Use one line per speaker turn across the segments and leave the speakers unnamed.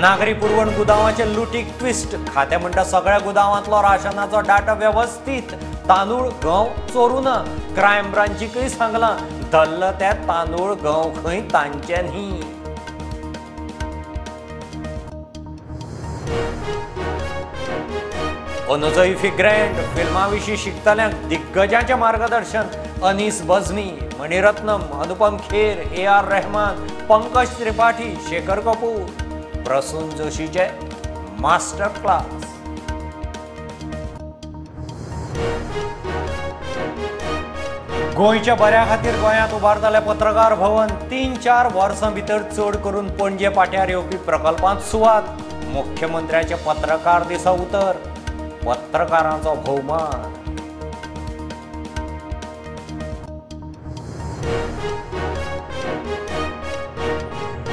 नागरी पुरवण गुदावांचे लुटीक ट्विस्ट. खातें म्हणटा सगळ्या गुदावांतलो राशनाचो डाटा व्यवस्थीत. तांदूळ गंव चोरू ना. क्रायम ब्रांचीकय सांगलां धरलं ते तांदूळ गंव खंय तांचे न्ही. अनुजो इफी ग्रँड फिल्मा विशीं शिकतल्यांक दिग्गजांचें मार्गदर्शन. Anees Bazmee, Mani Ratnam, Anupam Kher, A R Rahman, Pankaj Tripathi, Shekhar Kapur. Prasoon जोशीचे master class. गोंयच्या बऱ्या खातीर गोंयांत उबारतले पत्रकार भवन. 3-4 वर्सां भितर चड करून पणजे पाट्यार येवपी प्रकल्पांत सुवात. मुख्यमंत्र्याचे पत्रकार दिसा उतर. पत्रकारांचो भोवमान.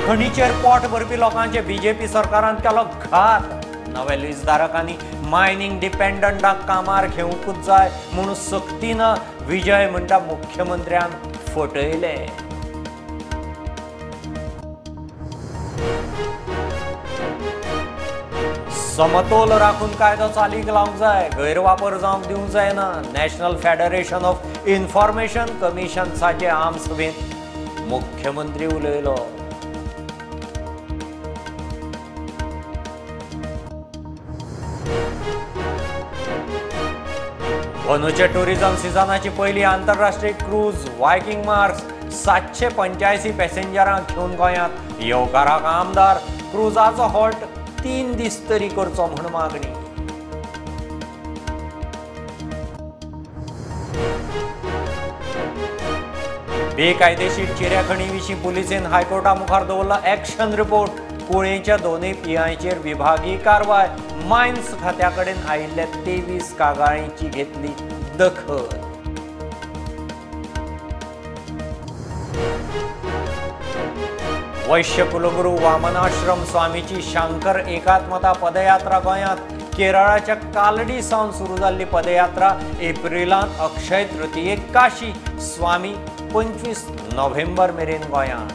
खणीचेर पोट भरपी लोकांचे बीजेपी सरकारान केलो घात. नवे लीजधारकांनी मायनिंग डिपेंडंटाक कामार घेवंकूच जाय म्हूण सक्तीन विजय म्हणटा मुख्यमंत्र्यान फटयले. समतोल राखून कायदो चालीक लावंक जाय, गैरवापर जावंक दिवंक जायना. नॅशनल फेडरेशन ऑफ इन्फॉर्मेशन कमिशन्साचे आमसभेंत मुख्यमंत्री उलयलो. अंदूच्या टुरिझम सिजनाची पयली आंतरराष्ट्रीय क्रूज वायकिंग मार्स 785 पॅसेंजरांक घेवन गोंयांत. येवकाराक आमदार. क्रुजाचो हॉल्ट 3 दीस तरी करचो म्हूण मागणी. बेकायदेशीर चिऱ्याखणी विशीं पुलिसेन हायकोर्टा मुखार दवरला एक्शन रिपोर्ट. कुळेंच्या 2 पीआयचेर विभागीय कारवाय. मायन्स खात्या कडेन आयिल्ल्या 23 कागाळींची घेतली दखल. वैश्य कुलगुरू वामनाश्रम स्वामीची शांकर एकात्मता पदयात्रा गोंयांत. केरळाच्या कालडी सावन सुरू जाल्ली पदयात्रा एप्रिलांत अक्षय तृतीयेक काशी. स्वामी 25 नोव्हेंबर मेरेन गोंयांत.